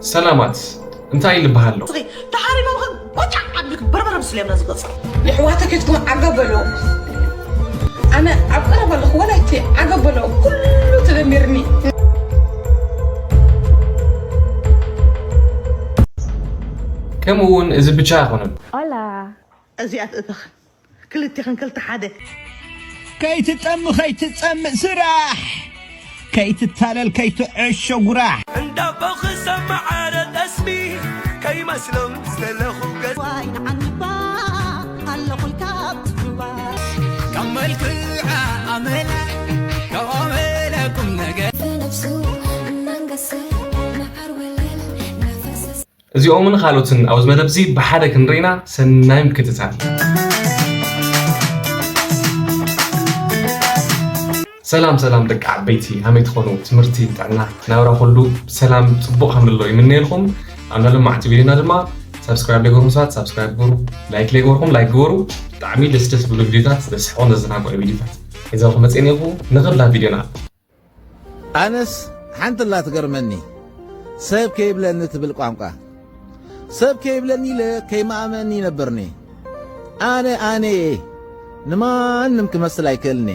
ሰላማት፣ እንታይ ልበሃሎ? ተሓሪሞም ኸ ቆጫ ዓብልክ በርበረ ምስሉ እዮም ነዚ ገጽ። የሕዋተ ኬትኩም ዓገብ በሎ ኣነ ኣብ ቀረብ ኣለኹ ወላይቲ ዓገብ በሎ ኩሉ ተደሚርኒ ከምኡ እውን እዚ ብቻ ኣይኮነን። Hola. እዚኣ ትእተኽ ክልቴኽን ክልተ ሓደ ከይትጠሚ ከይትጸምእ ስራሕ ከይትታለል ከይትዕሾ ጉራሕ እንዳቦ ክሰማዓረ ጠስሚ ከይመስሎም ዝተለኹ ገጽ ዋይ ንዓኒባ ኣለኹልካ ኣብ ትሕዋ ካብ መልክዓ ኣመል ካብ ኣመለ ቁም ነገር ብነብሱ እናንገሰ መዓር ወለል እናፈሰሰ እዚኦምን ካልኦትን ኣብዚ መደብ እዚ ብሓደ ክንርኢና ሰናይ ምክትታል። ሰላም ሰላም ደቂ ዓበይቲ ሃመይ ትኾኑ ትምህርቲ ጥዕና ናብራ ኩሉ ሰላም ጽቡቕ ከም ዘሎ ይምነየልኩም። ኣብ ናይ ሎማዕቲ ቪድዮና ድማ ሳብስክራይብ ለይገርኩም ሰባት ሳብስክራይብ ግበሩ፣ ላይክ ለይገበርኩም ላይክ ግበሩ። ብጣዕሚ ደስ ደስ ብሉ ቪድዮታት ዘስሕቑን ዘዘናግዑ ቪድዮታት ሒዘልኩም መፅእን ኢኹ። ንኽብላ ቪድዮና ኣነስ ሓንቲ ኣላ ትገርመኒ ሰብ ከይብለኒ ትብል ቋንቋ ሰብ ከይብለኒ ኢለ ከይመኣመኒ ይነብርኒ ኣነ ኣነ እየ ንማንም ክመስል ኣይክእልኒ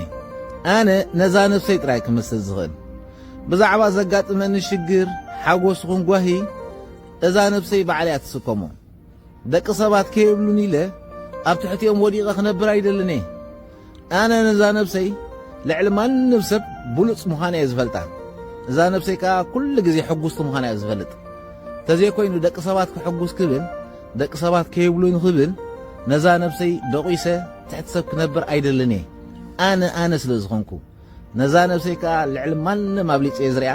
ኣነ ነዛ ነብሰይ ጥራይ ክመስል ዝኽእል ብዛዕባ ዘጋጥመኒ ሽግር ሓጎስ ኹን ጓሂ እዛ ነብሰይ ባዕለይ እያ ትስከሞ ደቂ ሰባት ከይብሉኒ ኢለ ኣብ ትሕቲኦም ወዲቐ ክነብር ኣይደልን እየ ኣነ ነዛ ነብሰይ ልዕሊ ማንም ሰብ ብሉጽ ምዃና እየ ዝፈልጣ። እዛ ነብሰይ ከኣ ኩሉ ግዜ ሕጉስቲ ምዃና እየ ዝፈልጥ። ተዘይኮይኑ ደቂ ሰባት ክሕጉስ ክብል፣ ደቂ ሰባት ከይብሉኒ ክብል፣ ነዛ ነብሰይ ደቂሰ ትሕቲ ሰብ ክነብር ኣይደልን እየ። ኣነ ኣነ ስለ ዝኾንኩ፣ ነዛ ነብሰይ ከኣ ልዕሊ ማንም ኣብሊጸ እየ ዝሪኣ፣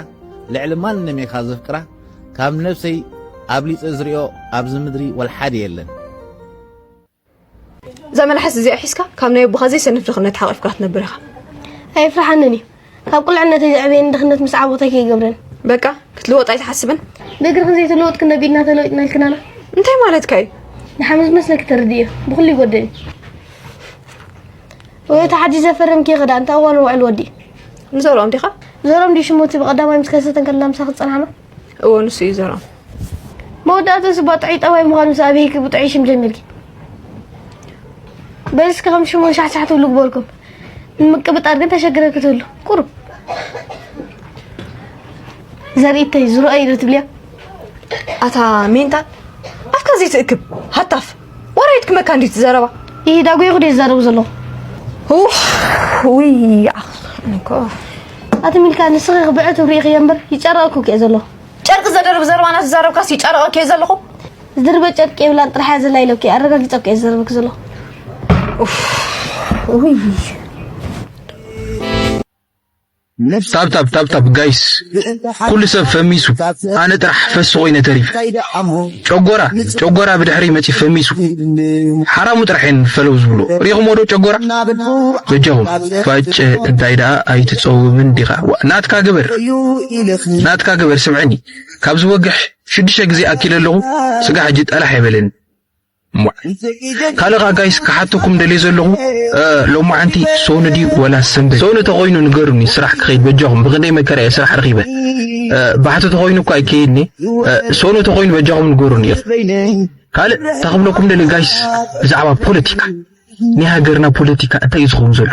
ልዕሊ ማንም እየ ከኣ ዘፍቅራ። ካብ ነብሰይ ኣብሊጸ ዝሪኦ ኣብዚ ምድሪ ወላ ሓደ የለን። እዛ መልሓስ እዚኣ ሒዝካ ካብ ናይ ኣቦኻ ዘይሰንፍ ድኽነት ሓቒፍካ ክትነብር ኢኻ። ኣይፍርሓንን እዩ። ካብ ቁልዕነተይ ዘዕበየኒ ድኽነት ምስ ዓወት ኣይከይገብረን። በቃ ክትልወጥ ኣይትሓስብን? ብእግርኽን ዘይተለወጥክን ነቢልና ተለዊጥና ኢልክናና። እንታይ ማለትካ እዩ? ንሓመድ መስለኪ ተረድእዮ። ብኹሉ ይጎደል እዩ። ወይ እቲ ሓጂ ዘፈረምኪ ይኽዳ እንተ እዋኑ ውዕል ወዲ። ንዘርኦም ዲኻ? ዘርኦም ድዩ ሽሙ እቲ ብቐዳማይ ምስ ከሰተ እንከለና ምሳኺ ዝጸናሕና? እዎ ንሱ እዩ ዘርኦም። መወዳእትኡ ስባ ጥዑይ ጠባይ ምዃኑ ምስ ኣበይኪ ብጥዑይ ሽም ጀሚርኪ። በዚ እስከ ከም ሽሙ ሻሕሻሕ ትብሉ ግበርኩም። ንምቅብጣር ግን ተሸግረ ክትህሉ ቁሩብ። ዘርእተይ ዝረኣዩ ዶ ትብልያ? ኣታ ሜንታል ኣፍካ ዘይትእክብ ሃታፍ ወራይት ክመካ እንዲት ዘረባ። ይህ ዳጎ ይኹ ይዛረቡ ዘለኹ። ውይ ኣታ ሚልካ ንስኺ ክብዕት ሪኢኽዮ እምበር ይጨረቕኩ እየ ዘለኹ። ጨርቂ ዘደርብ ዘረባ እናተዛረብካስ ይጨረቐኪ እየ ዘለኹ። ዝድርበ ጨርቂ የብላን ጥራሕ እያ ዘላ ኢለኪ ኣረጋጊፀኪ እየ ዝዛረበኪ ዘለኹ። ውይ ታብታብ ታብታብ ጋይስ ኩሉ ሰብ ፈሚሱ ኣነ ጥራሕ ፈሲ ኮይነ ተሪፈ ጨጎራ ጨጎራ ብድሕሪ መፂ ፈሚሱ ሓራሙ ጥራሕ እየን ፈለው ዝብሎ ሪኹሞ ዶ ጨጎራ በጃኹም ፋጨ እንታይ ደኣ ኣይትፀውብን ዲኻ ናትካ ግበር ናትካ ግበር ስምዐኒ ካብ ዝወግሕ ሽዱሽተ ግዜ ኣኪለ ኣለኹ ስጋ ሕጂ ጠላሕ የበለኒ ካልእ ኸዓ ጋይስ ክሓተኩም ደልየ ዘለኹ ሎማዓንቲ ሶኒ ድዩ ወላ ሰንበት ሶኒ ተኾይኑ ንገሩኒ ስራሕ ክኸይድ በጃኹም ብኽንደይ መከራ እየ ስራሕ ረኺበ ባሕቲ ተኾይኑ እኳ ኣይከይድኒ ሶኒ ተኾይኑ በጃኹም ንገሩኒ ካልእ ታኽብለኩም ደልየ ጋይስ ብዛዕባ ፖለቲካ ናይ ሃገርና ፖለቲካ እንታይ እዩ ዝኸውን ዘሎ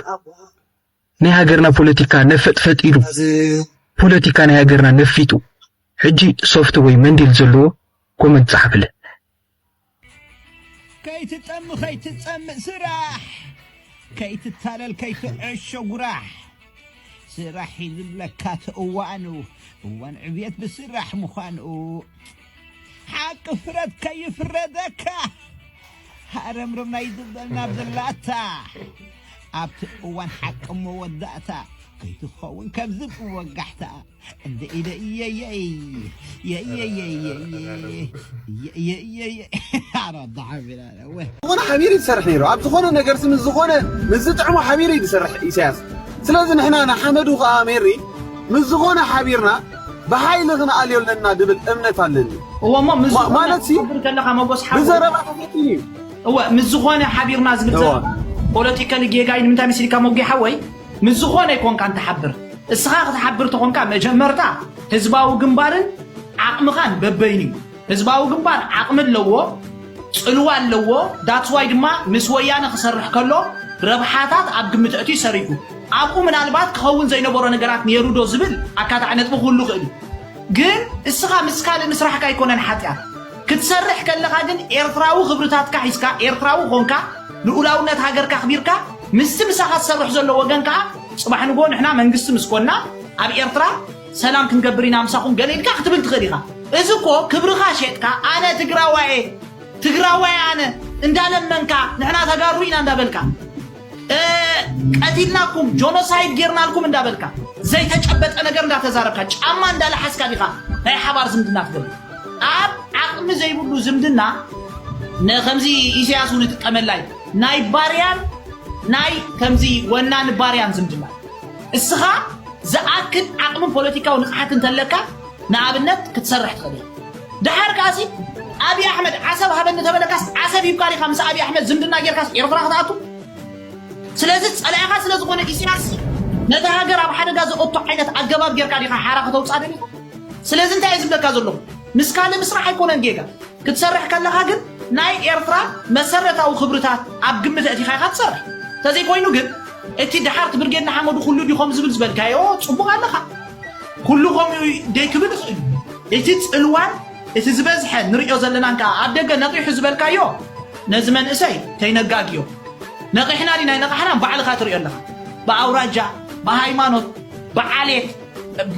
ናይ ሃገርና ፖለቲካ ነፈጥፈጥ ኢሉ ፖለቲካ ናይ ሃገርና ነፊጡ ሕጂ ሶፍት ወይ መንዲል ዘለዎ ኮመንት ጸሓፍለ። ከይትጠሚ ከይትጸምእ ስራሕ ከይትታለል ከይትዕሾ ጉራሕ ስራሕ እዩ ዝብለካ እቲ እዋኑ እዋን ዕብየት ብስራሕ ምዃኑ ሓቂ ፍረድ ከይፍረደካ ሃረምርም ናይ ዝበል ናብ ዘላታ ኣብቲ እዋን ሓቂ መወዳእታ ከይትኸውን ከም ዝብኢ ወጋሕታ እንደ ኢደ እየየይ የየየየየ የየየየ ኣረዳ ሓቢራ ዝኾነ ሓቢሩ ይሰርሕ ነይሩ ኣብ ዝኾነ ነገር ምስ ዝኾነ ምስ ዝጥዕሞ ሓቢሩ እዩ ዝሰርሕ ኢሳያስ ስለዚ ንሕና ንሓመዱ ከኣ ሜሪ ምስ ዝኾነ ሓቢርና ብሓይሊ ክንኣልዮ ኣለና ድብል እምነት ኣለኒ እወ እሞ ምስ ዝኾነ ማለት ሲ ትብር ከለኻ መጎስ ሓው ብዘረባ ተፈቲኑ እዩ እወ ምስ ዝኾነ ሓቢርና ዝብል ዘረባ ፖለቲካሊ ጌጋ እዩ ንምንታይ መሲልካ መጉ ሓወይ ምስ ዝኾነ ይኮንካ እንትሓብር እስኻ ክትሓብር ተኾንካ መጀመርታ ህዝባዊ ግንባርን ዓቕምኻን በበይኑ እዩ። ህዝባዊ ግንባር ዓቕሚ ኣለዎ፣ ጽልዋ ኣለዎ። That's why ድማ ምስ ወያነ ክሰርሕ ከሎ ረብሓታት ኣብ ግምት ኣእትዩ ሰሪሑ። ኣብኡ ምናልባት ክኸውን ዘይነበሮ ነገራት ነይሩ ዶ ዝብል ኣካታዕ ነጥቢ ክህሉ ይኽእል እዩ። ግን እስኻ ምስ ካልእ ምስራሕካ ኣይኮነን ሓጢኣት። ክትሰርሕ ከለኻ ግን ኤርትራዊ ክብርታትካ ሒዝካ፣ ኤርትራዊ ኾንካ፣ ልኡላውነት ሃገርካ ኣኽቢርካ፣ ምስቲ ምሳኻ ዝሰርሕ ዘሎ ወገን ከኣ ጽባሕ ንግሆ ንሕና መንግስቲ ምስ ኮንና ኣብ ኤርትራ ሰላም ክንገብር ኢና ምሳኹም ገለ ኢልካ ክትብል ትኽእል ኢኻ። እዚ እኮ ክብርኻ ሸጥካ፣ ኣነ ትግራዋይ እየ፣ ትግራዋይ ኣነ እንዳለመንካ፣ ንሕና ተጋሩ ኢና እንዳበልካ፣ እ፣ ቀቲልናኩም፣ ጆኖሳይድ ጌርናልኩም እንዳበልካ፣ ዘይተጨበጠ ነገር እንዳተዛረብካ፣ ጫማ እንዳለሓስካ ዲኻ ናይ ሓባር ዝምድና ትገብር? ኣብ ዓቕሚ ዘይብሉ ዝምድና፣ ነ-፣ ከምዚ ኢሳያስ እውን ይጥቀመላ እዩ። ናይ ባርያን ናይ ከምዚ ወናኒ ባርያን ዝምድና። እስኻ ዝኣክል ዓቕምን ፖለቲካዊ ንቕሓት እንተለካ፣ ንኣብነት ክትሰርሕ ትኽእል ኢኻ። ደሓር ከኣሲ ኣብይ ኣሕመድ ዓሰብ ሃበኒ ተበለካስ፣ ዓሰብ ሂብካ ዲኻ ምስ ኣብይ ኣሕመድ ዝምድና ጌርካስ ኤርትራ ክትኣቱ? ስለዚ ጸላኢኻ ስለ ዝኾነ ኢሳያስ ነታ ሃገር ኣብ ሓደጋ ዘእቱ ዓይነት ኣገባብ ጌርካ ዲኻ ሓራ ከተውጽኣ ደሊኻ? ስለዚ እንታይ እየ ዝብለካ ዘለኹ? ምስ ካልእ ምስራሕ ኣይኮነን ጌጋ። ክትሰርሕ ከለኻ ግን ናይ ኤርትራ መሰረታዊ ክብርታት ኣብ ግምት ኣእቲኻ ኢኻ ትሰርሕ። እንተዘይኮይኑ ግን እቲ ደሓር እቲ ብርጌድ ንሓመዱ ኩሉ ድዩ ከም ዝብል ዝበልካዮ ጽቡቕ ኣለኻ። ኩሉ ከምኡ ደይ ክብል ይኽእል እዩ። እቲ ጽልዋን እቲ ዝበዝሐ ንሪኦ ዘለናን ከኣ ኣብ ደገ ነቒሑ ዝበልካዮ ነዚ መንእሰይ ተይነጋግዮ። ነቒሕና ዲና ኣይነቓሕናን ባዕልኻ ትሪኦ ኣለኻ። ብኣውራጃ፣ ብሃይማኖት፣ ብዓሌት፣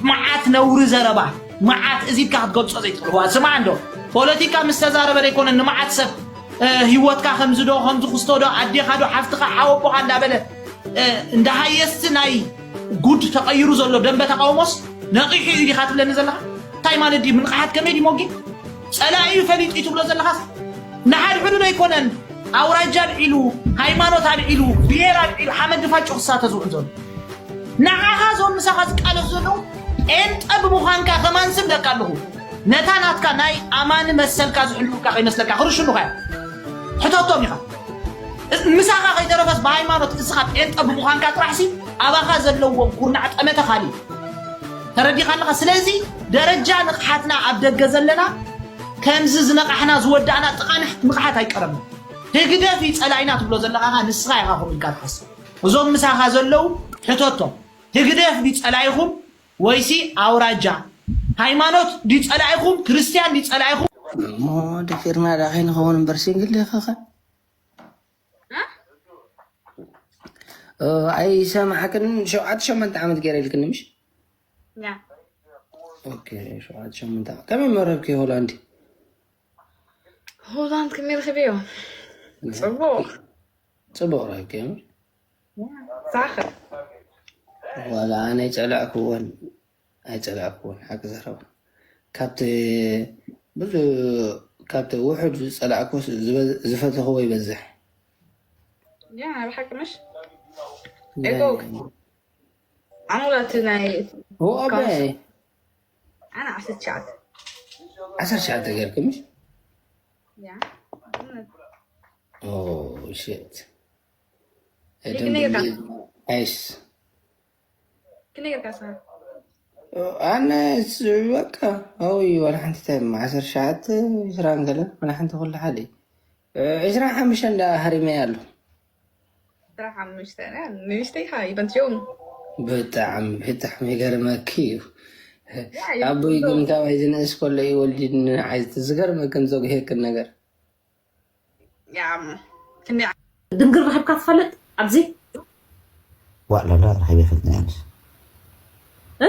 መዓት ነውሪ ዘረባ፣ መዓት እዚ ኢልካ ክትገልጾ ዘይትኽእል። ዋ፣ ስማዕ እንዶ፣ ፖለቲካ ምስ ተዛረበ ደይኮነ ንመዓት ሰብ፣ እ፣ ህይወትካ ከምዚ ዶ፣ ከምዚ ክስቶ ዶ፣ ኣዴኻ ዶ፣ ሓፍትኻ፣ ሓወቦኻ እንዳበለ፣ እ፣ እንዳ ሃየስቲ ናይ ጉድ ተቐይሩ ዘሎ ደንበ ተቃውሞስ ነቒሑ እዩ ዲኻ ትብለኒ ዘለኻ? እንታይ ማለት ድዩ? ምንቕሓት ከመይ ድዩ ሞጌ? ጸላኢ እዩ ፈሊጡ እዩ ትብሎ ዘለኻስ? ንሓድሕዱ ዶ ኣይኮነን ኣውራጃ ኣልዒሉ፣ ሃይማኖት ኣልዒሉ፣ ብሄር ኣልዒሉ፣ ሓመድ ድፋጭ ክሳተ ዝውዕል ዘሎ? ንዓኻ እዞም ምሳኻ ዝቃለሱ ዘለዉ ጴንጠ ብምዃንካ ከማን ስም ደቃ ኣለኹ። ነታ ናትካ ናይ ኣማኒ መሰልካ ዝሕልውካ ከይመስለካ ክርሽኑኻ እዮም። ሕተቶም ኢኻ። ምሳኻ ከይተረፈስ ብሃይማኖት እስኻ ጴንጠ ብምዃንካ ጥራሕሲ ኣባኻ ዘለዎም ኩርናዕ ጠመተ ካልእ እዩ። ተረዲኻ ኣለኻ? ስለዚ ደረጃ ንቕሓትና ኣብ ደገ ዘለና ከምዚ ዝነቓሕና ዝወዳእና ጥቓ ንሕ-፣ ንቕሓት ኣይቀረብን። ህግደፍ እዩ ጸላኢና ትብሎ ዘለኻ ኸኣ ንስኻ ኢኻ ከምኡ ኢልካ ትሓስብ። እዞም ምሳኻ ዘለዉ ሕተቶም። ህግደፍ ድዩ ጸላኢኹም ወይሲ ኣውራጃ? ሃይማኖት ድዩ ጸላኢኹም? ክርስትያን ድዩ ጸላኢኹም? እሞ ደፊርና ዳ ከይንኸውን እምበር ሲንግል ዲኻ ኸ? እ? እ፣ ኣይሰማዕክን። ሸውዓተ ሸሞንተ ዓመት ገይረ ኢልክኒ ምሽ? ያ። ኦኬ፣ ሸውዓተ ሸሞንተ ዓመት። ከመይ መረብኪ ሆላንድ? ሆላንድ ከመይ ረኺበዮ? ያ። ጽቡቕ። ጽቡቕ ረኺብኪ እምበር። ያ፣ ሳኸ። ዋላ ኣነ ኣይጸላእክዎን፣ ኣይጸላእክዎን፣ ሓቂ ዘረባ። ካብቲ ብዙ፣ ካብቲ ውሑድ ዝጸላእክዎ ዝበ-፣ ዝፈተኽዎ ይበዝሕ። ያ፣ ብሓቂ ምሽ? ያ፣ ኤጎ። ያ፣ ያ። ኣነ ወላ እቲ ናይ ኦ፣ ኣበይ? ካውንስል ኣነ ዓሰርተ ትሽዓተ። ዓሰርተ ትሽዓተ ገይርኪ ምሽ? ያ። ኦ፣ ሽት። ይግነ ይርካ። ኣይስ። ክንደይ ጌርካ ስራሕ? ኣነ ስ-፣ በቃ፣ ኣውይ፣ ዋላ ሓንቲ ታይም፣ ዓሰርተ ትሽዓተ፣ ዕስራ እንከለን፣ ዋላ ሓንቲ ኩሉ ሓደ እዩ። እ፣ ዕስራን ሓሙሽተን ደኣ ሃሪመያ ኣሎ። ዕስራን ሓሙሽተን፣ እ፣ ንእሽተይ ኢኻ፣ ይበንት ዮም። ብጣዕሚ፣ ብጣዕሚ ይገርመኪ እዩ። ያ፣ ያ፣ ኣቦይ ግን ዮ። ካባይ ዝንእስ ከሎ እዩ ወሊድኒ ንዓይ፣ ዝገርመክን ዘጉሄክን ነገር። ያ፣ ክንደይ ድንግል ረኺብካ ትፈልጥ ኣብዚ? ዋእ ላላ፣ ረኺበ ይፈልጥን እየ ኣነስ። እ?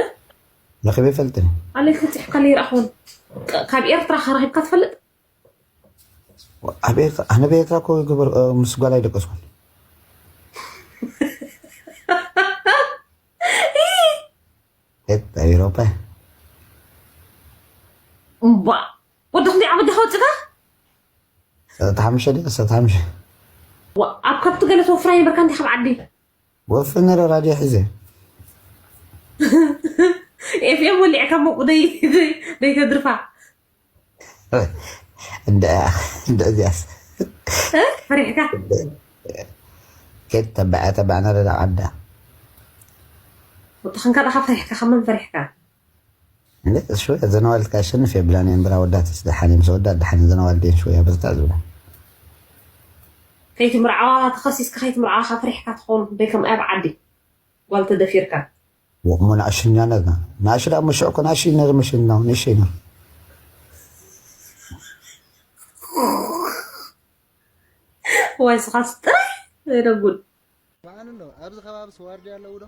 ረኺበ ይፈልጥን እየ። ኣለይ ከፂሕካ ለይረኣኹን። ካ-፣ ካብ ኤርትራ ከ ረኺብካ ትፈልጥ? ኣብ ኤርትራ፣ ኣነ ብኤርትራ እኮ ይግበር፣ እ፣ ምስ ጓል ኣይደቀስኩን። ኤት-፣ ኣብ ኤውሮጳ። እምባ። ወዲ ክንደይ ዓመት ዲኻ ወፂኻ? ሰላሳ ሓሙሽተ ድዩ? ሰላሳ ሓሙሽተ። ዋ፣ ኣብ ከብቲ ገለ ተወፍራ ይበርካ እንዲኻ ኣብ ዓዲ? ወፍር ነረ ራድዮ ሒዘ። ኤፍ ኤም ወሊዕካ ሞቁ ደይ-፣ ደይ-፣ ደይተድርፋ። እንደ-፣ እንደ እዚኣስ። እ? ፈሪሕካ? ከየት ተባዕ-፣ ተባዕና ደዳ ዓዳ። ወጥኽንካ ዳኻ ፈሪሕካ፣ ካብ መን ፈሪሕካ? እንዴ እሱ ዘነዋልድ ካሸንፍ የብላን እምብራ ወዳት ደሓን ምስ ወዳት ደሓን ዘነዋልድ ሹ ያበርታ ዝብላ ከይትምርዓዋ ተኸሲስካ ከይትምርዓዋ ካብ ፍሪሕካ ትኸውን በይከም ኣብ ዓዲ ጓል ተደፊርካ ወቅሞ ናእሽኛ ነዛ ናእሽ ዳ ምሽዕኮ ናእሽ ነር ምሽን ነው ንሽ ነው ዋይ ስኻስ ጥራሕ ረጉድ ማን ነው ኣብዚ ከባቢ ስዋርድ ያለው ዶ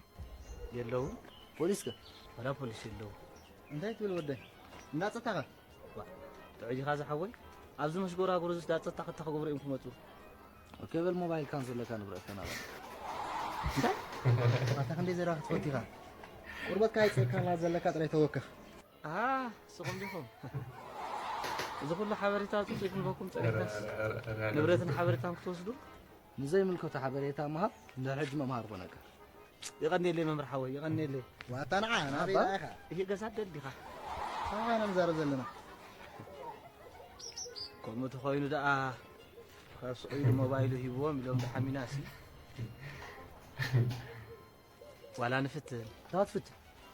የለውም። ፖሊስ ከ ወላ ፖሊስ የለውም። እንታይ ትብል ወደይ እንዳጸታኻ ጥዑይ ዲኻ ዝሓወይ? ኣብዚ መሽጎራጉር እዚ ዳጸታ ክተኸግብሩ እዮም ክመፁ። ኦኬ በል ሞባይል ካን ዘለካ ንብረት ተናባ እንታይ? ኣታ ክንደይ ዘራ ክትፈት ኢኻ ቁርበትካ ኣይፅእካ ዘለካ ጥራይ ተወከፍ ኣሃ ስኹም ዲኹም እዚ ኩሉ ሓበሬታ ፅፁ ክንበኩም ፀኒሕናስ ንብረትን ሓበሬታን ክትወስዱ ንዘይምልከቶ ሓበሬታ ምሃብ እንድሕር ሕጂ መምሃር ኮነካ የቐንየለይ መምህር ሓወይ የቐንየለይ ዋታ ንዓ ናበይ ኢኻ ይሄ ገዛ ደል ዲኻ ካባኻ ኢና ንዛረብ ዘለና ከምኡ ተኾይኑ ደኣ ካብ ስቕ ኢሉ ሞባይሉ ሂብዎም ኢሎም ደሓሚና ሲ ዋላ ንፍትን ታትፍት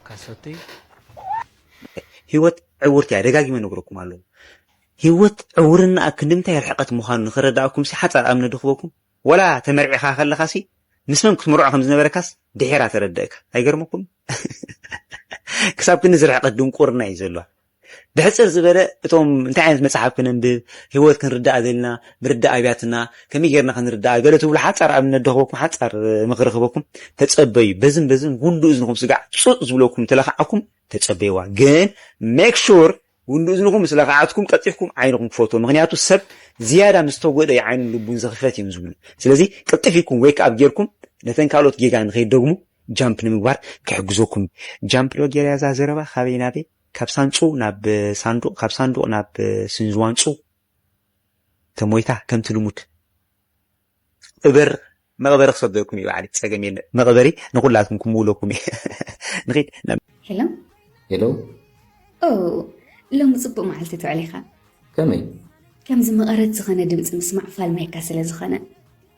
ካሰቲ ህይወት ዕውርቲ እያ ደጋጊመ ነግረኩም ኣለዉ ህይወት ዕውርና ክንድምታይ ርሕቀት ምዃኑ ንኽረዳእኩም ሲ ሓፃር ኣብነ ድኽበኩም ወላ ተመርዒኻ ከለኻ ሲ ምስ መን ክትምርዖ ከም ዝነበረካስ ድሒራ ተረደእካ ኣይገርመኩም ክሳብ ክንዚ ርሕቀት ድንቁርና እዩ ዘለዋ ብሕፅር ዝበለ እቶም እንታይ ዓይነት መፅሓፍ ክነንብብ ህይወት ክንርዳእ ዘለና ምርዳእ ኣብያትና ከመይ ጌርና ክንርዳእ ገለ ትብሉ ሓፃር ኣብነት ድኽበኩም ሓፃር ምኽሪ ክበኩም ተፀበዩ በዝን በዝን ጉንዱ እዝንኹም ስጋዕ ፁጥ ዝብለኩም ተለካዓኩም ተፀበይዋ ግን make sure ጉንዱ እዝንኹም ምስ ለካዓትኩም ቀልጢፍኩም ዓይንኹም ክፈትዎ ምክንያቱ ሰብ ዝያዳ ምስ ተጎደ ዓይኑን ልቡን ዝኽፈት እዮም ዝብሉ ስለዚ ቅልጥፍ ኢልኩም wake up ጌርኩም ነተን ካልኦት ጌጋ ንኸይደግሙ jump ንምግባር ክሕግዘኩም jump ዶ ጌርያ እዛ ዘረባ ካበይ ናበይ ካብ ሳንጹ ናብ ሳንዱቕ ካብ ሳንዱቕ ናብ ስንዝዋንጹ ተሞይታ ከምቲ ልሙድ እበር መቕበሪ ክሰደኩም እዩ ባዕሊ ፀገም የለ መቕበሪ ንኩላትኩም ክምውለኩም እዩ ንኺድ ሄሎ ሄሎ ኦ ሎሚ ፅቡቅ መዓልቲ ትውዕል ኢኻ ከመይ ከምዚ መቐረት ዝኾነ ድምፂ ምስማዕ ፋልማይካ ስለ ዝኾነ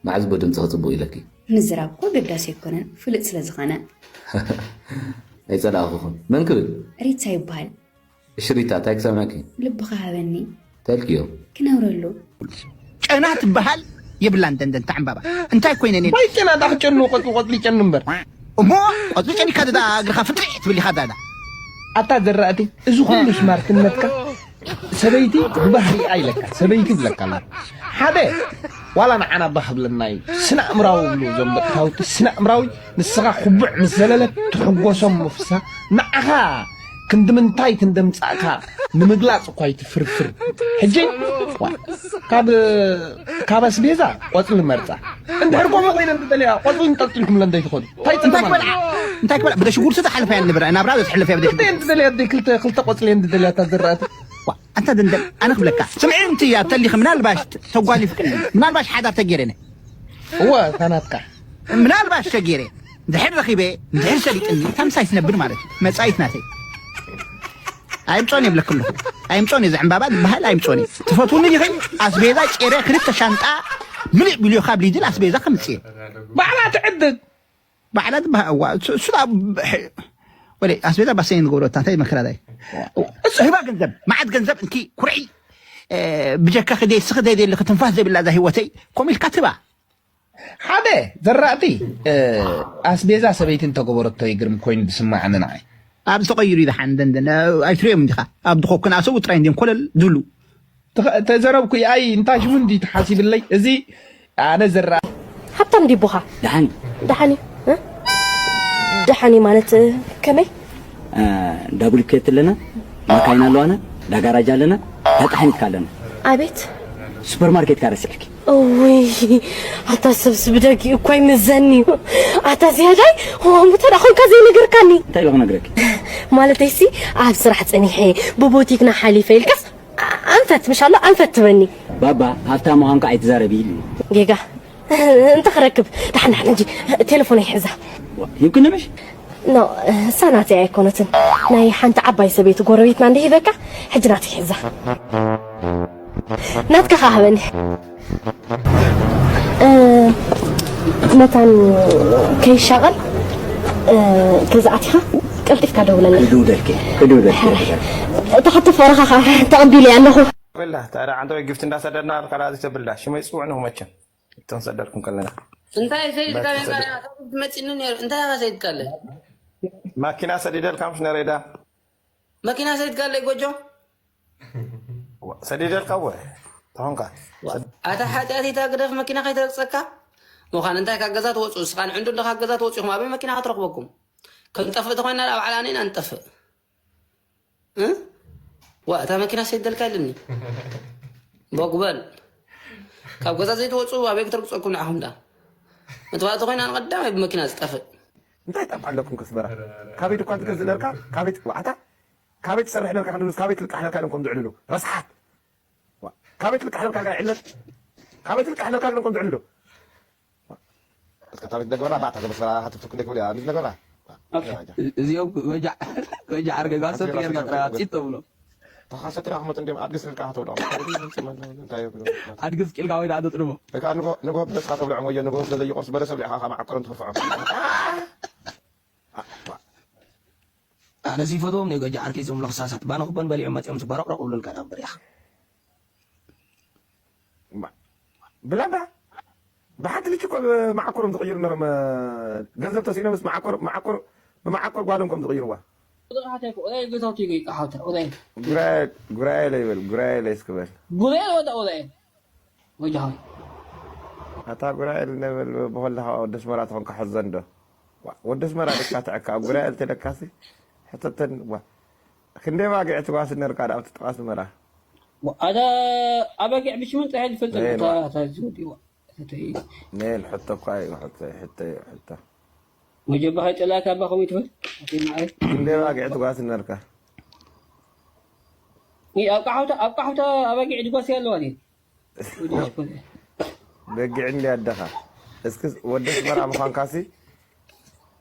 መዓዝ ቦ ድምፅኺ ፅቡቕ ኢለኪ ምዝራብ እኮ ኣገዳሲ ኣይኮነን ፍሉጥ ስለ ዝኾነ ኣይፀላእኹኹን መን ክብል ሪታ ይበሃል እሽሪታ እንታይ ክሰምዐኪ ልብኻ ሃበኒ ተልክዮ ክነብረሉ ጨና ትበሃል የብላን ደንደን ታዕምባባ እንታይ ኮይነ ኔ ባይ ጨና ዳኽ ጨኑ ቆጽሊ ቆጽሊ ጨኑ እምበር እሞ ቆጽሊ ጨኒካ ደዳ እግርኻ ፍጥሪ ትብል ኢኻ ዳዳ ኣታ ዘራእቲ እዚ ኩሉ ስማርትነትካ ሰበይቲ ብባህሪኣ ኢለካ ሰበይቲ ይብለካ ኣሎ ሓደ ዋላ ንዓና ባህ ብለና እዩ ስነ ኣእምራዊ ብሉ እዞም ደቂ ታውቲ ስነ ኣእምራዊ ንስኻ ኩቡዕ ምስ ዘለለ ትሕጎሶም ምፍሳ ንዓኻ ክንዲ ምንታይ ክንደምጻእካ ንምግላጽ እኳ ይትፍርፍር ሕጂ ካብ ካብ ኣስቤዛ ቆጽሊ መርጻ እንድሕር ከምኡ ኮይነ እንተደልያ ቆጽሊ ንጠልጥልኩም ለንደይ ትኸዱ እንታይ እንታይ ጽንተማ ክበልዓ እንታይ ክበልዓ ብደ ሽጉርቲ ተሓልፈ እያ ንብረ ናብራ ዘትሕልፍ እያ ብደ ሽጉርቲ እንድደልያ ክልተ ክልተ ቆጽሊ እንድደልያ ታዘራእቲ ኣንተ ደንደን ኣነ ክብለካ ስምዒ እንት እያ ተሊኺ ምናልባሽ ተጓሊፍክኒ ምናልባሽ ሓዳር ተጌረነ እወ እታ ናትካ ምናልባሽ ተጌረ ድሕር ረኺበ ድሕር ሰሊጥኒ እታ ምሳይ ትነብር ማለት እዩ መጻኢት ናተይ ኣይምጾን የብለክ ኣለኹ ኣይምጾን እየ ዘዕምባባ ዝበሃል ኣይምጾን እየ ትፈትውኒ ዲኺ ኣስቤዛ ቄረ ክልተ ሻንጣ ምልእ ቢልዮ ካብ ሊድል ኣስቤዛ ከምጽእ ባዕላ ትዕድግ ባዕላ ዝበሃል እዋ እሱ እሱ ዳ ወለ ኣስቤዛ ባሰይ ንገብሮ እታ እንታይ መከራ ዳይ እሱ ሂባ ገንዘብ መዓት ገንዘብ እንኪ ኩርዒ ብጀካ ክደይ ስኽ ደይ ደሊ ክትንፋስ ዘይብላ እዛ ህይወተይ ኮሚልካ ትባ ሓደ ዘራእቲ ኣስቤዛ ሰበይቲ እንተገበረቶ ይግርም ኮይኑ ዝስማዓኒ ንዓይ ኣብዚ ተቐይሩ እዩ ዝሓን ደንደን ኣይትሪኦም እንዲኻ ኣብ ድኾ ክነኣሰቡ ጥራይ እንዲም ኮለል ዝብሉ ተዘረብኩ ኣይ እንታይ ሽሙ እንዲ ተሓሲብለይ እዚ ኣነ ዘራ ሃብታም ዲቡኻ ደሓን ደሓን እዩ እ? ደሓን እዩ ማለት እ፣ ከመይ ዳቡሊኬት ኣለና ማካይና ኣለዋና ዳጋራጅ ኣለና ታጣሕኒትካ ኣለና ኣቤት ሱፐርማርኬት ካ ረሲዕኪ እውይ ኣታ ሰብስ ብደጊ እኮ ይምዘኒ እዩ ኣታ ዝያዳይ ሆምተ ዳ ኮንካ ዘይነገርካኒ እንታይ ኢለ ክነግረኪ ማለተይሲ ኣብ ስራሕ ፀኒሐ ብቦቲክና ሓሊፈ ኢልካስ ኣንፈት ምሻሎ ኣንፈት ትበኒ ባባ ሃብታም ምዃንካ ኣይትዛረቢ ኢሉ ጌጋ እንተ ክረክብ ዳሕና ሕጂ ቴሌፎን ይሕዛ ሂብክኒ ምሽ ኖ እሳ ናተይ ኣይኮነትን ናይ ሓንቲ ዓባይ ሰበይቲ ጎረቤትና እንደ ሂበካ ሕጂ ናተይ ሕዛ ናትካ ካሃበኒ መታን ከይሻቐል ገዛኣቲኻ ቀልጢፍካ ደውለለይ። ክድውለልኪ፣ ክድውለልኪ። እታ ሕቶ ፍቕርኻ ኸዓ ተቐቢለያ ኣለኹ። ብላ ታዲያ፣ ኣንተ ወይ ግፍቲ እንዳሰደድና ኣልካ ዳዚ ተብላ ሽመይ ጽውዕ ነው መቸም። እቶም ሰደድኩም ከለና እንታይ ሰይድካ በቃ ነይርካ? ሰደድ- መፂኒ ነይሩ። እንታይ ኢኻ ሰይድካ ኣለይ? ማኪና ሰዲደልካ ምሽ ነሬዳ? መኪና ሰይድካ ኣለይ ጎጆ? ሰዲደልካ ወ ተኾንካ? ኣታ ሓጢኣት ኢታ ግደፍ፣ መኪና ከይትረግፀካ። ምዃን እንታይ ካብ ገዛ ትወፁ? እስኻን ዕንዱ እንዶ ካብ ገዛ ትወፁ ኢኹም። ኣበይ መኪና ክትረኽበኩም? ክንጠፍእ ተኾይና ኣብ ዓላና ኢና ንጠፍእ። እ? ዋ፣ እታ መኪና ሰይደልካ ኣለኒ። ቦግበል። ካብ ገዛ ዘይትወፁ ኣበይ ክትረግፀኩም ንዓኹም ዳ? መጥፋእቲ ኮይና ንቐዳማይ ብመኪና ዝጠፍእ። እንታይ ጣፍ ኣለኩም ከስመራ? ካበይ ድኳን ትገዝእ ነርካ? ካበይ ትዋዕታ? ካበይ ትሰርሕ ነርካ? ክንድምስ ካበይ ትልቃሕ ነርካ ኢሎም ከም ዝዕልሉ። ረስሓት። ዋ፣ ካበይ ትልቃሕ ነርካ ጋር ዕለት? ካበይ ትልቃሕ ነርካ ኢሎም ከም ዝዕልሉ። እስከ ታሪክ ነገርና፣ ባታ ከመስመራ ሃትፍትኩ እንደይ ክብል፣ ኣንዲት ነገርና። ኦኬ። እዚኦም ወጃዕ፣ ወጃዕ ኣርገ ጓሶት ጌርካ ጥራይ ኣጽይት ተብሎ። ተኻሰት ራሕመት እንዲም ኣድግስ ልቃ ተብሎ። እንታይ ይብሉ? ኣድግስ ቂልካ ወይ ደኣ ተጥርቦ። እካ ንጎ፣ ንጎ ብደስካ ተብሎ፣ ወይ ንጎ ስለ ዘይቆርስ በለሰብ ሊኻ፣ ከማ ዓቀሮም ትኽፍዖም። ኣነ ሲፈትዎም ናይ ጎጃ ዓርከይ፣ እዞም ለኽሳሳት ባና ክቦን በሊዖም መጺኦም ዝበረቕረቕ ይብሉልካ ዳኣ እምበር ኢኻ። ማ-፣ ብላንዳ ብሓንቲ ልጅ እኮ መዓኮሮም ዝቕይሩ ነሮም፣ ገንዘብ ተስኢኖምስ መዓኮር፣ መዓኮር፣ ብመዓኮር ጓዶም ከም ዝቕይርዋ። ቁጥሪ ሓተይ እኮ፣ ኦይ፣ ገዛውቲ ይገይ፣ ሓውታ፣ ኦይ። ጉራኤል፣ ጉራኤል ይበል፣ ጉራኤል እስክበል። ጉራኤል ወዳ ኦይ። ወጃ ሆይ። ኣታ ጉራኤል ንብል ብኸለኻ ወዲ ኣስመራ ተኾንካ ሕዘን ዶ? ዋ፣ ወዲ ኣስመራ ደካ ተዕካ፣ ኣብ ጉራኤል ተለካሲ ሕተተን፣ ዋ። ክንደይ ባግዕ ትጓስ ነርካ ዳ ኣብቲ ጥቓ ኣስመራ? ዋ፣ ኣታ ኣባጊዕ ብሽመን ጥራሕ ዝፈልጥ ነይን፣ ታ-፣ ዋ። ታ-፣ ዝወዲ፣ ዋ። ሕተይ። ነይን፣ ሕቶ እኳ እዩ፣ ሕቶ፣ ሕቶ እዩ፣ ሕቶ። መጀባ ከይጠላእካ እባ ከምኡ ይትበል። ኣቲ ማዓረይ። ክንደይ ባግዕ ትጓስ ነርካ? ይ፣ ኣብ ቃሓውታ፣ ኣብ ቃሓውታ ኣባጊዕ ድጓስ ኣለዋ ድየ? ወዲ ሽኮር። በጊዕ እንዲ ኣደኻ። እስኪ ወዲ ኣስመራ ምዃንካሲ፣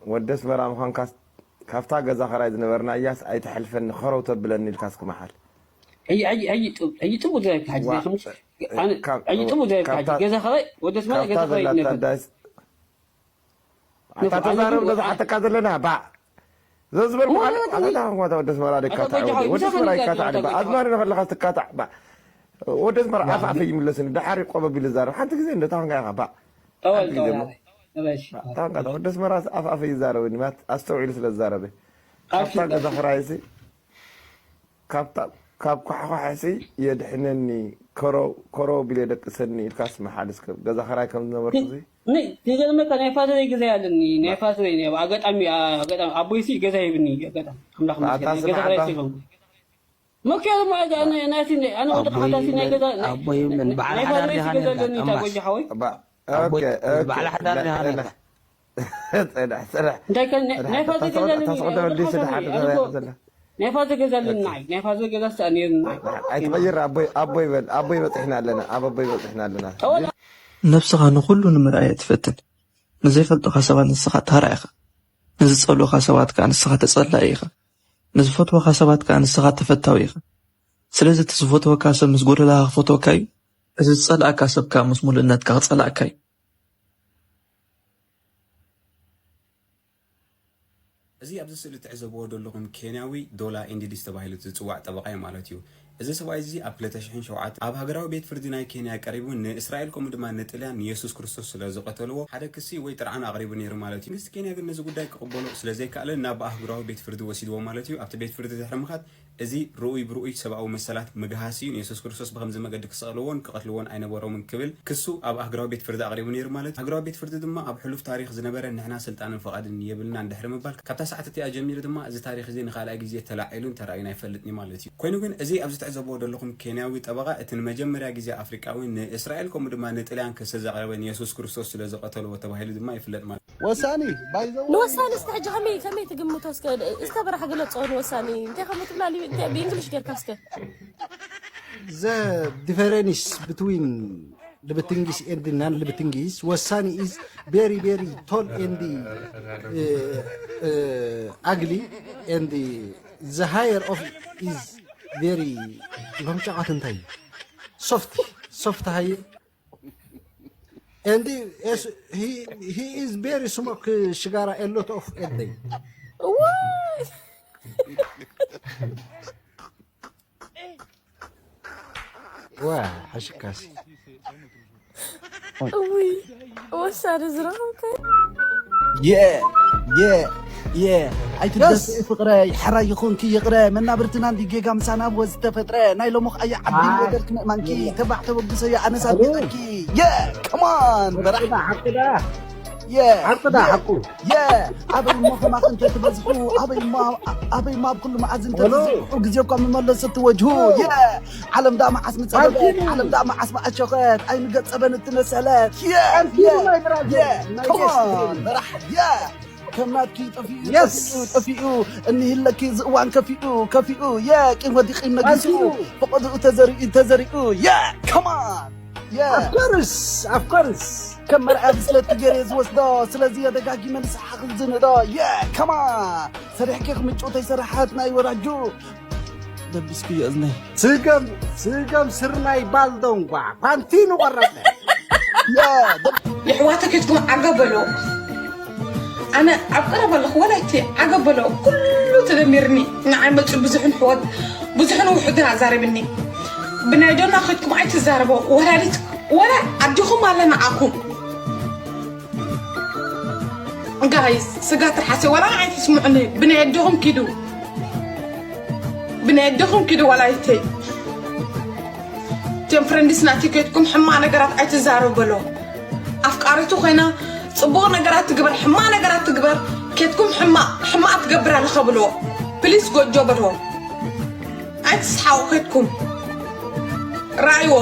ወዲ ኣስመራ ምዃንካስ፣ ካብታ ገዛ ኸራይ ዝነበርና እያስ ኣይትሐልፈኒ፣ ኸረው ተብለኒ ኢልካ እስኪ መሓል። ሕጂ፣ ሕጂ፣ ሕጂ ጥብ-፣ ሕጂ ጥቡቅ ዘረብካ ሕጂ ዋ፣ ዘይኮነስ፣ ኣነ፣ ካብ-፣ ሕጂ ጥቡቅ ዘረብካ ሕጂ ካብታ፣ ገዛ ኸራይ፣ ወዲ ኣስመራ ካብታ ገዛ ኸራይ ዘላታ ይነበር። ዳይስ-፣ ኣታ ንፉዕ፣ ኣነ ተዛረብ ግን ዶ ዝሓተካ ዘለና? ባዕ። ዘዝበልኩ ዋ፣ ሓደ፣ ዋ፣ ኣታ ዋ። ታንኳ ወዲ ኣስመራ ኣታ ደካታዕ ጎጃ ወዲ፣ ሆይ፣ ወዲ ኣስመራ ምሳኻ ይካታዕ ንገር፣ ባዕ። ኣዝማሪ ንኸለኻ ትካታዕ ባዕ። ወዲ ኣስመራ ኣፍ ኣፈይ ይምለስኒ። ደሓር ቆበብ ኢሉ ዛረብ። ሓንቲ ግዜ እንደ ታንኳ ኢኻ ባዕ። ተወል፣ ሓንቲ ግዜ ተወል፣ እሞ። ኣበይ፣ ኣበይ፣ እሺ። ባዕ፣ ታንኳ ወዲ ኣስመራ ኣፍ ኣፈይ ይዛረበኒ። ማት ኣስተውዒሉ ስለ ዝዛረበ። ኣብ ካብታ ሽገር። ገዛ ኽራይሲ፣ ካብታ፣ ካብ ኳሕኳሕሲ የድሕነኒ፣ ኮረው፣ ኮረው ቢለ ደቅሰኒ ኢልካስ መሓል እስከ ገዛ ኽራይ ከም ዝነበርኩ ን-፣ ሲ? ን-፣ ዝገርመካ ናይ ፋዘረይ ገዛ ኣለኒ። ናይ ፋዘረይ ናይ ኣጋጣሚ፣ ኣጋጣሚ ኣቦይሲ ገዛ ሂብኒ፣ ኣጋጣሚ። ኣምላኽ ኣታ ይመስገን። ናይ ገዛ ስማዕ ኽራይ ኣባ። ሲኸም። መኪያ ድማ ኣጋ-፣ ናይ፣ ናይ፣ ናይ፣ ኣነ ወዲ ኣቦይ ሓታሲ ናይ ይበል፣ ገዛ፣ ናይ፣ ኣቦይ ምን በዓል ናይ ሓዳር ፋዘረይ ዲኻ ገዛ ነርካ? ኣለኒ፣ እታ ኣማስ። ጎጃ ሓወይ። ኣባ፣ ኣቦይ ኦኬ፣ ኦኬ። በዓል ሓዳር ዲኻ ነርካ? ጽናሕ፣ ጽናሕ። እንታይ ከ፣ ናይ፣ ጽናሕ፣ ናይ ፋዘር ተስዕዶ፣ ገዛ ኣለኒ፣ ተስዕዶ ኣነ ወዲ ወዲ ስለ ሓወይ፣ ሓደ ኣነ ዘበያ እኮ ዘላ። ናይ ፋዘር ገዛ ኣለኒ፣ ኦኬ። ናይ፣ ናይ ፋዘር ገዛ ስለ እኔ ናይ። ኣይትቐይር፣ ኣቦይ፣ ኣቦይ በል፣ ኣቦይ በጺሕና ኣለና፣ ኣብ ኣቦይ በጺሕና ኣለና። ተወዳ- ነብስኻ ንኹሉ ንምርኣይ ኣይትፈትን። ንዘይፈልጡኻ ሰባት ንስኻ ታራ ኢኻ። ንዝጸልኡኻ ሰባት ከኣ ንስኻ ተጸላኢ ኢኻ። ንዝፈትወኻ ሰባት ከኣ ንስኻ ተፈታዊ ኢኻ። ስለዚ እቲ ዝፈትወካ ሰብ ምስ ጎደለኻ ክፈትወካ እዩ። እዚ ዝጸልኣካ ሰብ ከኣ ምስ ሙሉእነትካ ክጸልኣካ እዩ። እዚ ኣብዚ ስእሊ ትዕዘብዎ ዘለኹም ኬንያዊ ዶላ ኤንዲዲስ ተባሂሉ ዝጽዋዕ ጠበቓ እዩ ማለት እዩ። እዚ ሰብኣይ እዚ ኣብ ክልተ ሽሕን ሸውዓተን ኣብ ሃገራዊ ቤት ፍርዲ ናይ ኬንያ ቀሪቡ ንእስራኤል ከምኡ ድማ ንጥልያን ንየሱስ ክርስቶስ ስለ ዝቐተልዎ ሓደ ክሲ ወይ ጥርዓን ኣቕሪቡ ነይሩ ማለት እዩ። መንግስቲ ኬንያ ግን ነዚ ጉዳይ ክቕበሎ ስለ ዘይከኣለ ናብ ኣህጉራዊ ቤት ፍርዲ ወሲድዎ ማለት እዩ። ኣብቲ ቤት ፍርዲ ድሕሪ ምኻድ እዚ ርኡይ ብርኡይ ሰብኣዊ መሰላት ምግሃስ እዩ፣ ንየሱስ ክርስቶስ ብኸምዚ መገዲ ክሰቕልዎን ክቐትልዎን ኣይነበሮምን ክብል ክሱ ኣብ ኣህጉራዊ ቤት ፍርዲ ኣቕሪቡ ነይሩ ማለት እዩ። ኣህጉራዊ ቤት ፍርዲ ድማ ኣብ ሕሉፍ ታሪኽ ዝነበረ ንሕና ስልጣንን ፍቓድን የብልናን ድሕሪ ምባል ካብታ ሰዓት እቲኣ ጀሚሩ ድማ እዚ ታሪኽ እዚ ንኻልኣይ ግዜ ተላዒሉን ተራእዩን ኣይፈልጥን እዩ ማለት እዩ። ኮይኑ ግን እዚ ኣብዚ ትዕዘብዎ ዘለኹም ኬንያዊ ጠበቓ እቲ ንመጀመርያ ግዜ ኣፍሪቃዊ ንእስራኤል ከምኡ ድማ ንጥልያን ክሲ ዘቕረበ ንየሱስ ክርስቶስ ስለ ዝቐተልዎ ተባሂሉ ድማ ይፍለጥ ማለት እዩ። ወሳኒ፣ by the way። ንወሳኒ እስከ ሕጂ ከመይ፣ ከመይ ትግምቶ እስከ፣ እስከ በራሕ ግለጾ ንወሳኒ። እንታይ ከም ትብላ ሊ-፣ እንታይ ብእንግሊሽ ጌርካ እስከ። The difference between Libtingis and non-Libtingis፣ ወሳኒ is very, very tall and, uh, uh, ugly and the higher of is very፣ ሎም ጫቓት እንታይ እዩ? Soft፣ soft high and he is, he, he is very smoke ሽጋራ a lot of a day። እዋይ! ዋ ሓሽካሲ እውይ ወሳደ ዝረኸብከ የ የ የ ኣይትደስኢ ፍቕረይ፣ ሕራይ ይኹንኪ ይቕረ። መናብርትና እንዲ ጌጋ ምሳና ብወ ዝተፈጥረ፣ ናይ ሎሙኽ ኣየ ዓቢ ነገር ክምእማንኪ። ተባዕ ተበግሶ የ ኣነስ ኣቢጠኪ። የ ከማን በራሕ ሓቅዳ የ ሓቅዳ ሓቁ የ ኣበይ እሞ ከማኽ እንተ ትበዝሑ፣ ኣበይ እሞ ኣበይ እሞ ኣብ ኩሉ መዓዝ እንተ ትዝሑ፣ ግዜ እኳ ምመለሱ ትወጅሁ። የ ዓለም ዳ መዓስ ምጸበበት፣ ዓለም ዳ መዓስ መኣሸኸት፣ ኣይንገጸበን እትነሰለት። የ የ የ ከማን በራሕ የ ከም ናትኪ ጠፊኡ Yes. ጠፊኡ ጠፊኡ እኒህለኪ ዝእዋን ከፊኡ ከፊኡ የ ቂም ወዲ ቂም ነጊሱ ፈቐድኡ ተዘሪኡ ተዘሪኡ የ ከማን የ Of course, of course. ከም መርኣያ ብስለቲ ገይረ ዝወስዶ ስለዚ የደጋጊመ ንስሓ ክዝንዶ የ ከማን ሰሪሕኪ ክምጭው ተይሰራሓት ናይ ወራጁ ደቢስክዮ እዝነይ ስገም ስገም ስርናይ ባልዶ እንኳ ኳንቲኑ ቆረጠ። የ ደብ የሕዋተ ኬድኩም ዓገብ በሎ ኣነ ኣብ ቀረባ ኣለኹ ወላይቲ ዓገብ በሎ ኩሉ ተደሚርኒ ንዓይ መፅኡ ብዙሕን ሕወት ብዙሕን ውሑድን ኣዛረብኒ ብናይ ዶና ኬድኩም ኣይትዛረቦ ወላዲት ወላ ኣዲኹም ኣለ ንዓኹም ጋይስ ስጋ ትርሓሲ ወላ ንዓይ ትስምዑኒ ብናይ ኣዲኹም ኪዱ ብናይ ኣዲኹም ኪዱ ወላይተይ እቶም ፍሬንድስ ናተይ ኬድኩም ሕማቕ ነገራት ኣይትዛረቡ በሎ ኣፍቃሪቱ ኮይና ፅቡቕ ነገራት ትግበር ሕማቕ ነገራት ትግበር ኬድኩም ሕማቕ ሕማቕ ትገብር ኣለኸ ብሎ ፕሊስ ጎጆ በሎ ኣይትስሓቑ ኬድኩም ራእይዎ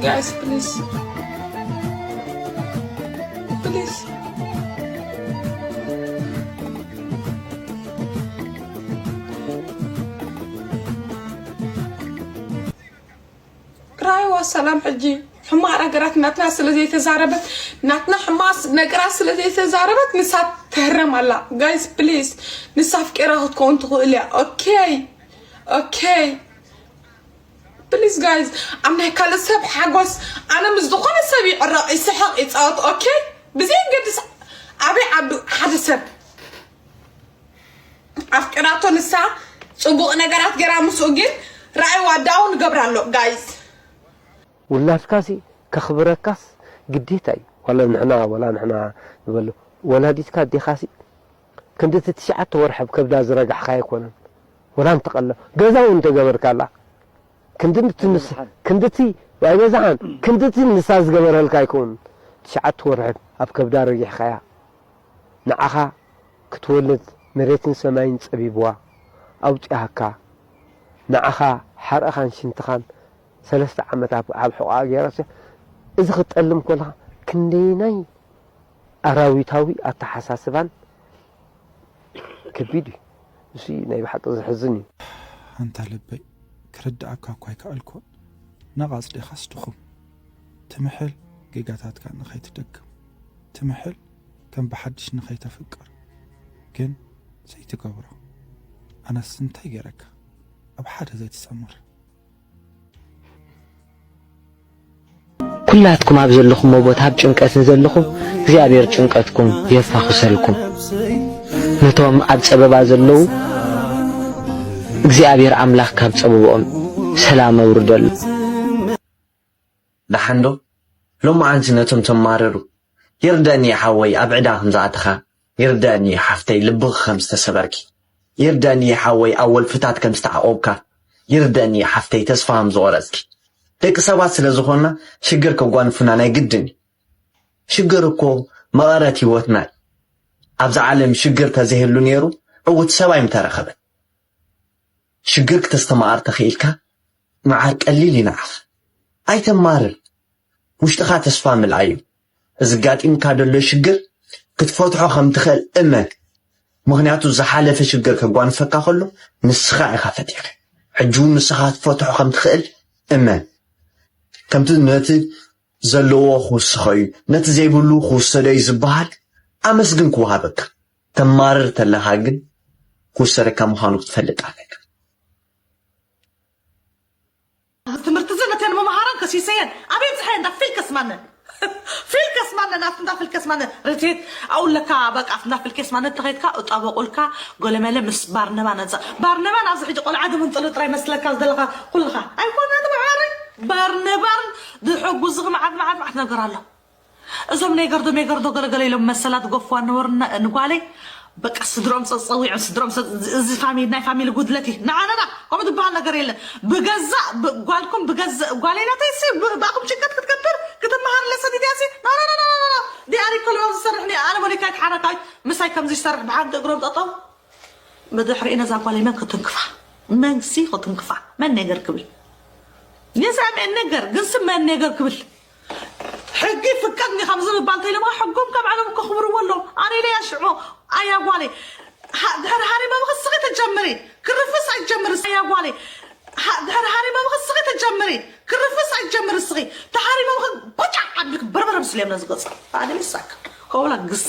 Guys, please. Please. ራይዋ ሰላም ሕጂ ሕማቕ ነገራት ናትና ስለ ዘይተዛረበት ናትና ሕማቕ ነገራት ስለ ዘይተዛረበት ንሳ ትህረም ኣላ guys please ንሳ ኣፍቂራ ክትከውን ትኽእል እያ okay okay please guys ኣብ ናይ ካልእ ሰብ ሓጎስ ኣነ ምስ ዝኾነ ሰብ ይዕረቕ ይስሕቕ ይፃወት okay ብዘየገድስ ኣበይ ዓዱ ሓደ ሰብ ኣፍቂራቶ ንሳ ፅቡቕ ነገራት ገይራ ምስኡ ግን ራእይዋ down ገብራ ኣሎ guys ውላድካሲ ከኽብረካስ ግዴታ እዩ። ዋላ ንሕና ዋላ ንሕና ንበሎ ወላዲትካ ኣዴኻሲ ክንድቲ ትሽዓተ ወርሒ ኣብ ከብዳ ዝረጋሕካ ኣይኮነን። ወላ እንተቐለ ገዛ እውን እንተገበርካላ ክንድቲ ንስ ክንድቲ ኣይበዛሓን ክንድቲ ንሳ ዝገበረልካ ኣይከውን። ትሽዓተ ወርሒ ኣብ ከብዳ ረጊሕካያ ንዓኻ ክትወልድ መሬትን ሰማይን ጸቢብዋ ኣውጺኣካ ንዓኻ ሓርእኻን ሽንትኻን ሰለስተ ዓመት ኣብ ኣብ ሕቖኣ ገይራቶ እዚ ክትጠልም ከለኻ ክንደይናይ ኣራዊታዊ ኣተሓሳስባን ከቢድ እዩ። እሱ ናይ ብሓቂ ዘሕዝን እዩ። ኣንታ ልበይ ክርድኣካ እኳ ኣይከኣልኩን። ነቓጽ ዲኻስ ድኹም? ትምሕል ጌጋታትካ ንኸይትደግም ትምሕል ከም ብሓድሽ ንኸይተፍቅር ግን ዘይትገብሮ። ኣነስ እንታይ ገይረካ ኣብ ሓደ ዘይትጸምር? ኩላትኩም ኣብ ዘለኹሞ ቦታ ኣብ ጭንቀት ንዘለኹም እግዚኣብሔር ጭንቀትኩም የፋኹሰልኩም። ነቶም ኣብ ጸበባ ዘለዉ እግዚኣብሔር ኣምላኽ ካብ ጸበብኦም ሰላም ኣውርደሉ። ደሓንዶ ሎማዓንቲ ነቶም ተማረሩ ይርደእኒ ሓወይ ኣብ ዕዳ ከም ዝኣተኻ ይርደእኒ ሓፍተይ ልብኺ ከም ዝተሰበርኪ ይርደእኒ ሓወይ ኣብ ወልፍታት ከም ዝተዓቆብካ ይርደእኒ ሓፍተይ ተስፋ ከም ዝቆረጽኪ ደቂ ሰባት ስለ ዝኾንና ሽግር ከጓንፉና ናይ ግድን እዩ ሽግር እኮ መቐረት ህይወትና እዩ ኣብዛ ዓለም ሽግር ተዘይህሉ ነይሩ ዕውት ሰብ ኣይምተረኸበን ሽግር ክተስተማቐር ተኽኢልካ መዓር ቀሊል ይንዓኽ ኣይተማርር ውሽጥኻ ተስፋ ምልኣዩ እዚ ጋጢምካ ደሎ ሽግር ክትፈትሖ ከም ትኽእል እመን ምኽንያቱ ዝሓለፈ ሽግር ከጓንፈካ ከሎ ንስኻ ኢኻ ፈቲኻ ሕጂ እውን ንስኻ ክትፈትሖ ከም ትኽእል እመን ከምቲ ነቲ ዘለዎ ክውስኸ እዩ ነቲ ዘይብሉ ክውሰዶ እዩ ዝበሃል ኣመስግን ክወሃበካ ተማርር ተለኻ ግን ክውሰደካ ምዃኑ ክትፈልጥ ኣለካ ትምህርቲ እዚ ነተን መምሃራን ከሲሰየን ኣበይ ብዝሓየ እንዳ ፊልከስ ማነ ፊልከስ ማነ ናፍንዳ ፊልከስ ማነ ርትት ኣውለካ በቃ ፍንዳ ፊልከስ ማነ ተኸይድካ እጣበቁልካ ጎለመለ ምስ ባርነባ ነዛ ባርነባ ናብዚ ሕጂ ቆልዓ ድምንጥሉ ጥራይ መስለካ ዘለካ ኩልኻ ኣይኮነ ንባዕሪ ባርነባር ድሕጉ ዝኽመዓት መዓት መዓት ነገር ኣሎ። እዞም ናይ ገርዶ ሜገርዶ ገለገለ ኢሎም መሰላት ጎፍዋ ነበርና ንጓለይ በቃ ስድሮም ጸጸዊዖም ስድሮም እዚ ፋሚሊ ናይ ፋሚሊ ጉድለት እዩ። ንዓነና ከምኡ ዝበሃል ነገር የለን። ብገዛእ ብ- ጓልኩም ብገዛእ ጓለይ ናተይ ሲ ብ- ብኣኹም ጭንቀት ክትገብር ክትመሃር ለሰን ኢድያ ሲ ኖኖኖኖኖ ዲኣሪ ኮሎ ዝሰርሕ ኒ ኣነ ሞኒካ ይትሓረካይ ምሳይ ከምዚ ይሰርሕ ብሓንቲ እግሮም ጠጠው ብድሕሪኡ ነዛ ጓለይ መን ክትንክፋ መንሲ ክትንክፋ መን ነገር ክብል የዛም ነገር ግን ሲ መን ነገር ክብል ሕጊ ፍቀድኒ ከም ዝምባል እንተኢሎምኻ ሕጎም ካብ ዓለም ከኽብርዎ ኣለዎም። ኣነ ኢለ እያ ሽዑ ኣያ ጓለይ ድሕሪ ሃሪሞምኺ እስኺ ትጀምሪ ክርፍስ ኣይትጀምሪ ኣያ ጓለይ ድሕሪ ሃሪሞምኺ እስኺ ትጀምሪ ክርፍስ ኣይትጀምሪ እስኺ ተሃሪሞምኺ ቦጫ ዓብልክ በርበረ ምስልዮም ነዚ ገጽ ኣነ ይሳካ ከውላ ግስ